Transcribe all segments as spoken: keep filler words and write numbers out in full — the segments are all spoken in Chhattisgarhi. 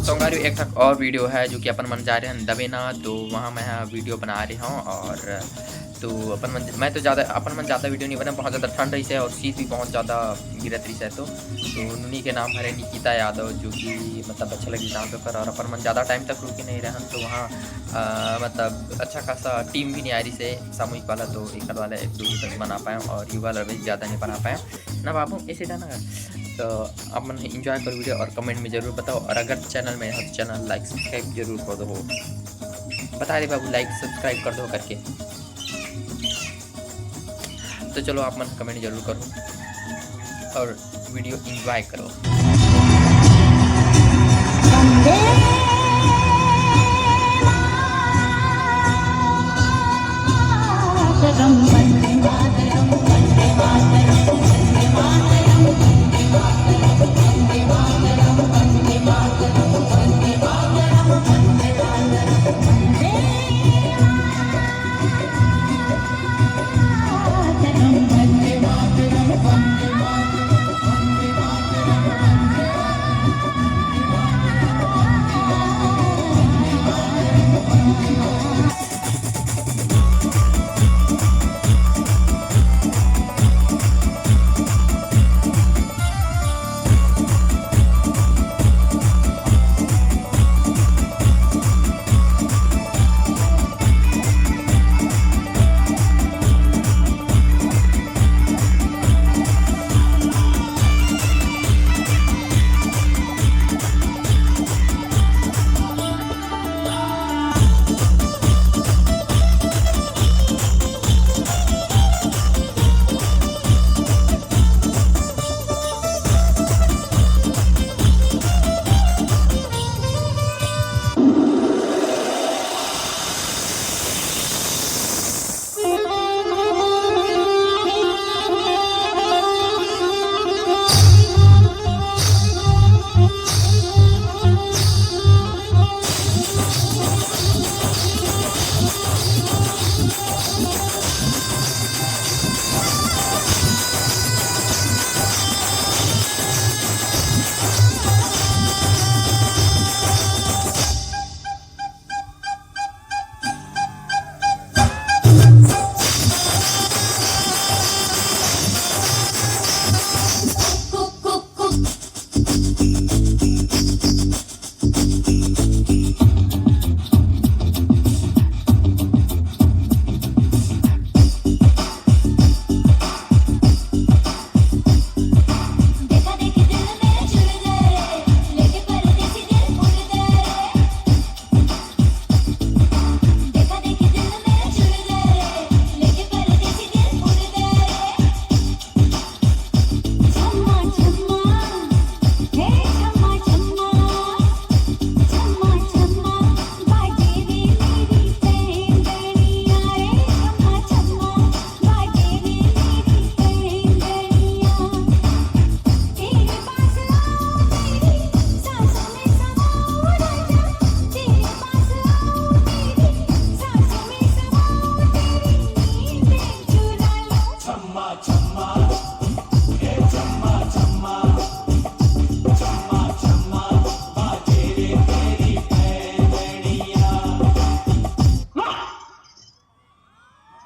संगवारी, एक ठक और वीडियो है जो कि अपन मन जा रहे हैं दबेना, तो वहाँ मैं वीडियो बना रहे हूँ। और तो अपन मन, मैं तो ज़्यादा, अपन मन ज़्यादा वीडियो नहीं बना, बहुत ज़्यादा ठंड रही है और शीत भी बहुत ज़्यादा गिरत रही है। तो तो नूनी के नाम हरे निकिता यादव, जो कि मतलब अच्छा लगी डांस ओकर। और अपन मन ज़्यादा टाइम तक रुके नहीं रहन, तो वहाँ अ, मतलब अच्छा खासा टीम भी नहीं आ रही से सामूहिक वाला, तो एक वाला एक दो ही बना पाए और युवा वाला भी ज़्यादा नहीं बना पाए ना बाबू, ऐसे था ना। तो आप मन एंजॉय करो वीडियो और कमेंट में जरूर बताओ, और अगर चैनल में हो तो चैनल लाइक सब्सक्राइब जरूर कर दो। बता दे बाबू, लाइक सब्सक्राइब कर दो करके। तो चलो, आप मन कमेंट जरूर करो और वीडियो एंजॉय करो।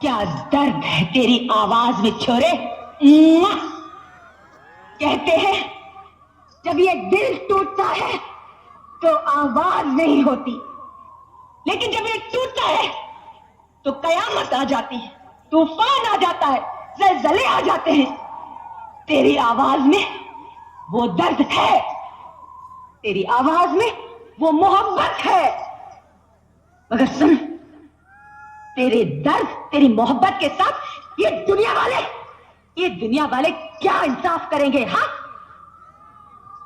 क्या दर्द है तेरी आवाज में छोरे। मुआ! कहते हैं, जब ये दिल टूटता है तो आवाज नहीं होती, लेकिन जब ये टूटता है तो कयामत आ जाती है, तूफान आ जाता है, जलजले आ जाते हैं। तेरी आवाज में वो दर्द है, तेरी आवाज में वो मोहब्बत है। मगर सुन, तेरे दर्द, तेरी मोहब्बत के साथ ये दुनिया वाले, ये दुनिया वाले क्या इंसाफ करेंगे? हाँ,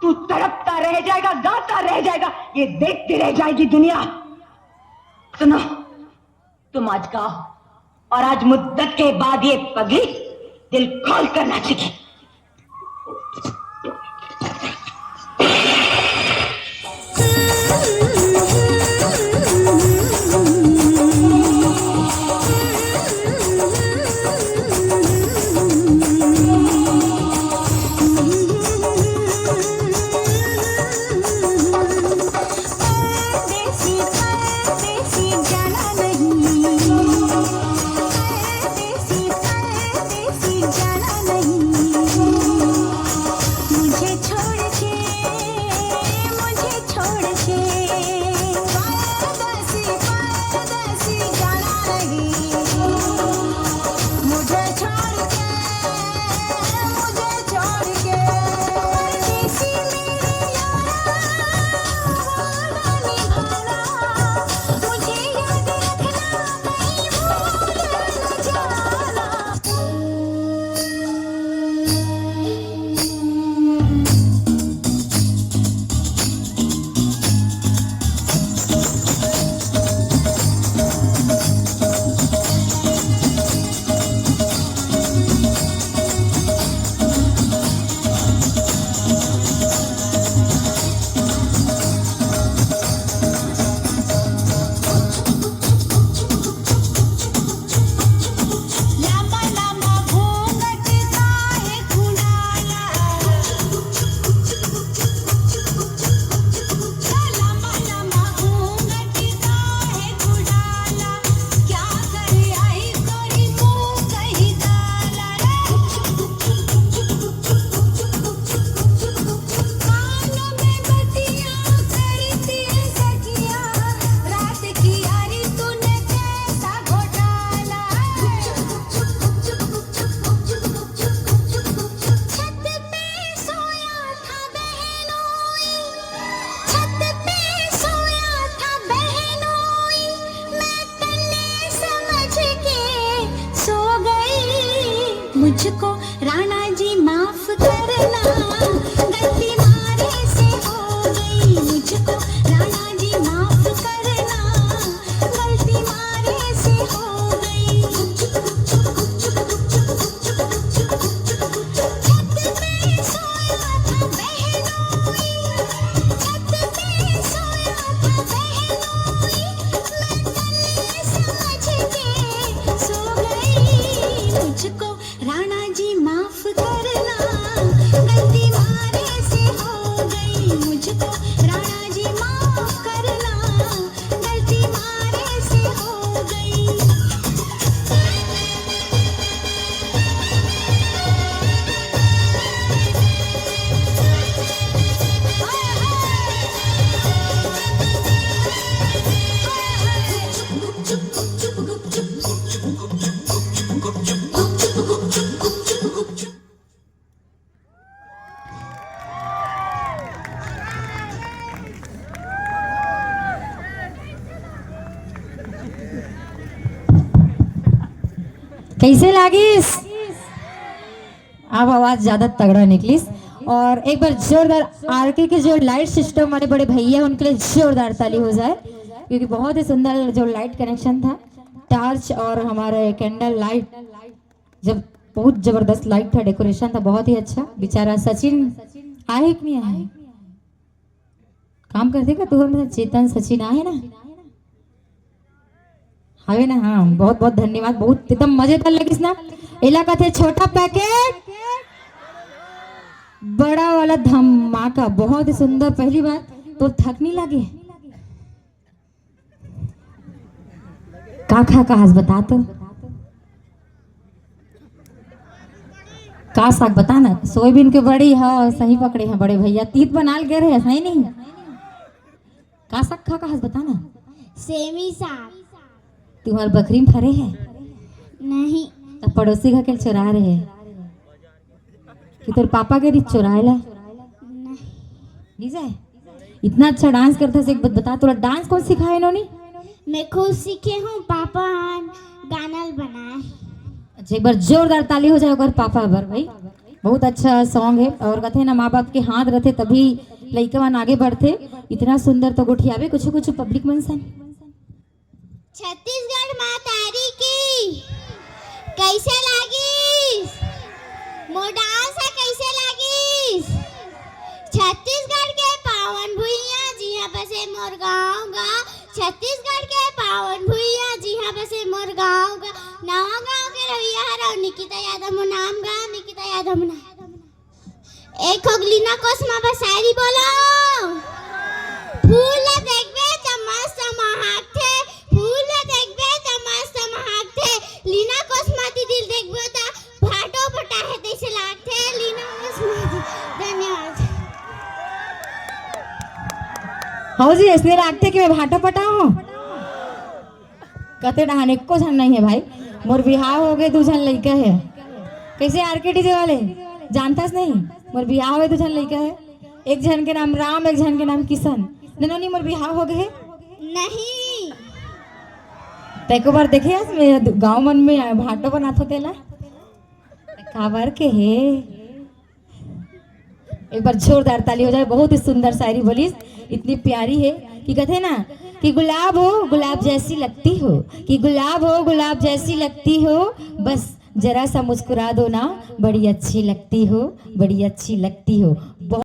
तू तड़पता रह जाएगा, गाता रह जाएगा, ये देखती रह जाएगी दुनिया। सुनो, तुम आज गाओ, और आज मुद्दत के बाद ये पगली दिल खोल कर नाचेगी। गलती मारे से हो गई मुझको, राणा जी माफ करना। गलती मारे से हो गई। छत पे सोया था बहनोई, छत पे सोया था बहनोई, मैं तले समझ के सो गई। मुझको राणा जी माफ करना, गलती मारे से हो गई मुझको। राणा जी माफ करना, गलती मारे से हो गई। कैसे लागिस? अब आवाज ज्यादा तगड़ा निकलिस। और एक बार जोरदार आरके के जो लाइट सिस्टम वाले बड़े भैया, उनके लिए जोरदार ताली हो जाए, क्योंकि बहुत ही सुंदर जो लाइट कनेक्शन था, टार्च और हमारे कैंडल लाइट, जब बहुत जबरदस्त लाइट था, डेकोरेशन था, बहुत ही अच्छा। बेचारा सचिन आए कि नहीं आए? काम करथे का तुहर में? चेतन, सचिन आहे ना? हवे ना? हाँ, बहुत बहुत धन्यवाद, बहुत एकदम मजेदार लगिस ना। एला कथे छोटा पैकेट, बड़ा वाला धमाका, बहुत ही सुंदर। पहली बात तो थक नहीं लगे। का खा का हस बता तो? का साग बता ना? सोयाबीन के बड़ी ह, सही पकड़े हैं बड़े भैया। तीत बनाल गे रहे, सही नहीं? का साग खा का हस बता ना? सेमी साग। तुम्हार बकरी में फरे है? नहीं। तब पड़ोसी घर के चोरा रहे कि तोर पापा के रिच चोराए ला? नहीं। नहीं जाए? इतना अच्छा डांस करता से एक बात बता, तोला डांस कौन सिखाए नोनी? मैं खुद सीखे हूँ, पापा गाना बनाए। अच्छा, एक बार जोरदार ताली हो जाए ओकर पापा बर भाई। बहुत अच्छा सॉन्ग है। और कहते हैं ना, माँ बाप के हाथ रहते तभी लइका मन आगे बढ़ते। इतना सुंदर तो गोठियावे कुछ कुछ पब्लिक मन सन। छत्तीसगढ़ मातारी की। कैसे लागिस मोर डांस है, कैसे लागिस? छत्तीसगढ़ के पावन भुइयां, जिहां बसे मोर गांव गा। छत्तीसगढ़ के पावन भुइयां, जिहां बसे मोर गांव गा। नवा गांव के रवैया हरव, निकिता यादव मोर नाम गा, निकिता यादव मोर नाम। एक ठोक लीना कोसमा बर शायरी बोलो। फूल ला देखबे त मस्त महकथे, फूल ला देखबे त मस्त महकथे। लीना कोसमा दीदी ल देखबो त भाटो पटा हे तइसे लागथे। लीना कोसमा दीदी, धन्यवाद। हौ जी, ऐसने लागथे कि मैं भाटो पटाऊं। कते डहान एको झन नहीं है भाई। मोर बिहाव हो गए, दू झन लइका है। कैसे आरके डीजे वाले जानतास नहीं? मोर बिहाव है, दू झन लइका है। एक झन के नाम राम, एक झन के नाम किशन। ननोनी, मोर बिहाव हो गए है? नहीं। तैको बार देखे हस मैं गांव मन में भाटो बनात होते ला? काबर के है? एक बार जोरदार ताली हो जाए। बहुत ही सुंदर शायरी बोलिस, इतनी प्यारी है कि कहते हैं ना कि गुलाब हो गुलाब जैसी लगती हो, कि गुलाब हो गुलाब जैसी लगती हो, बस जरा सा मुस्कुरा दो ना, बड़ी अच्छी लगती हो, बड़ी अच्छी लगती हो। बहुत